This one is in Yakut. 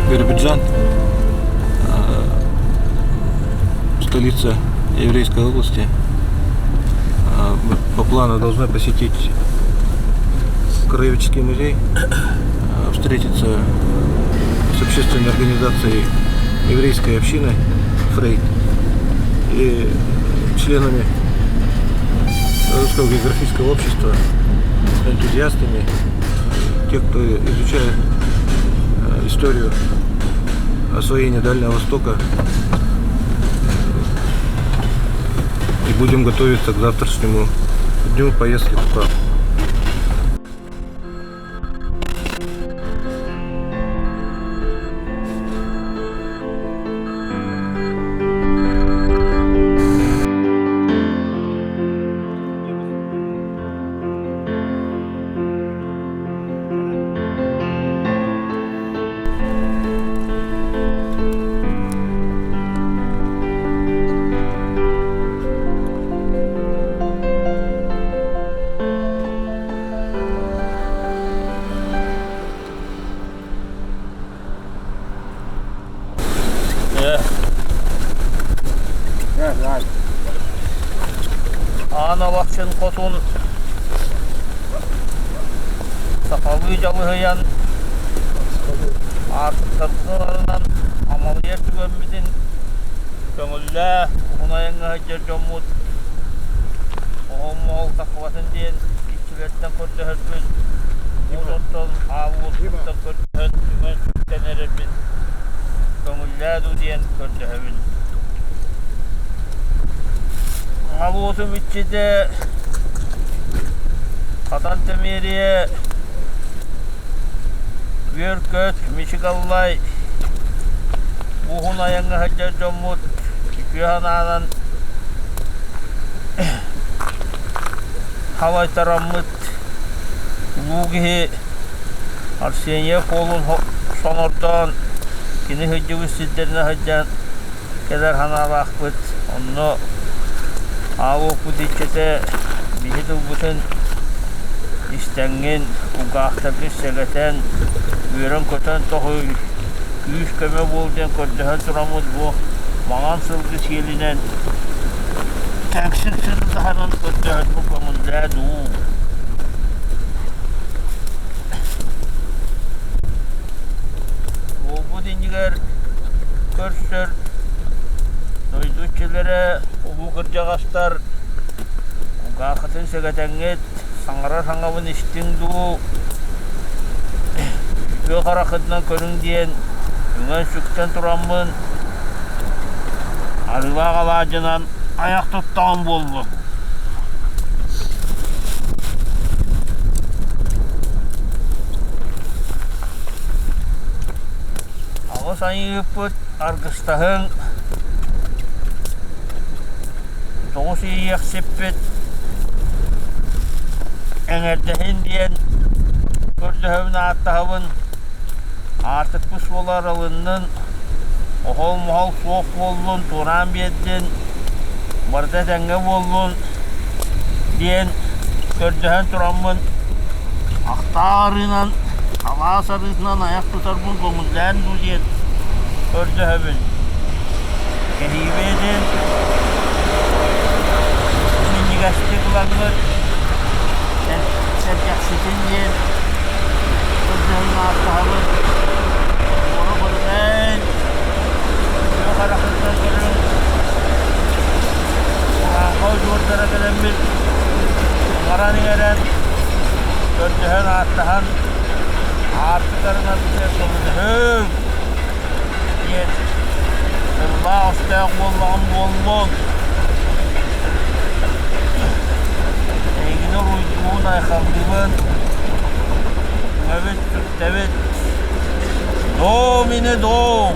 Биробиджан, столица еврейской области. По плану должны посетить Краеведческий музей, встретиться с общественной организацией еврейской общины Фрейд и членами Русского географического общества, энтузиастами, тех, кто изучает историю освоения Дальнего Востока. И будем готовиться к завтрашнему дню поездки туда. Аан Алахчын хотун сахалыы дьалыһыйан аартыктарбытын амалыйар түгэммитин көҥүллээ уһун айаҥҥа сылдьар дьоммут оһол-моһол тахсыбатын диэн иччилэртэн көрдөһөрбүт уот оттон аал уотуттан көрдөһөн үҥэн сүктэн эрэрбин көҥүллээ дуу диэн көрдөһөбүн. Аал уотум иччитэ Хатан Тэмиэрийэ Үөр-көт Мичик Аллай уһун айаҥҥа сылдьар дьоммут үтүө санаанан халайтараммыт улуу киһи Арсеньев уолун сонордоон кини сылдьыбыт сирдэринэн сылдьан кэлэр санаалаахпыт. Онно аал уоппут иччитэ биһи тылбытын истэҥҥин, кулгаахтаргын сэгэтэн, үөрэн-көтөн тоһуй, күүс-көмө буол диэн көрдөһөн тураммыт бу маҥан сылгы сиэлинэн тэҥсик сырдатаһынан көрдөһөрбүн көҥүллээ дуу. Уолбут иннигэр көрсөр дойду иччилэрэ, улуу кырдьаҕастар кулгааххытын сэгэтэҥҥит, саҥарар саҥабын истиҥ дуу, үтүө хараххытынан көрүҥ диэн үҥэн-сүктэн тураммын арыылаах алаадьынан айах туттаҕым буоллун. Аҕыс айыыппыт аргыстаһыҥ, тоҕус иэйиэхсиппит эҥэрдэһин диэн көрдөһөбүн ааттаһабын, аартыкпыт суола арылыннын, оһол-моһол суох буоллун, туораан биэрдин, барыта этэҥҥэ буоллун диэн көрдөһөн тураммын ахтаах арыынан, алаас арыытынан айах тутарбын көҥүллээн дуу диэн көрдөһөбүн. Кэһиибитин минньигэстик ылаҥҥыт сэргэхситин диэн көрдөһөн ааттаһабын. Уола көрүмэн, күөх хараххыттан көрүҥ. Урааҥхай удьуордара кэлэммит ыҥыран иҥэрэн, көрдөһөн ааттаһан, аартыктарынан көмөлөһүҥ диэн тыллаах өстөөх буоллаҕым буоллун. Эйигини уруйдуубун, айхаллыыбын, үҥэбит, сүктэбит. Доо мини доо!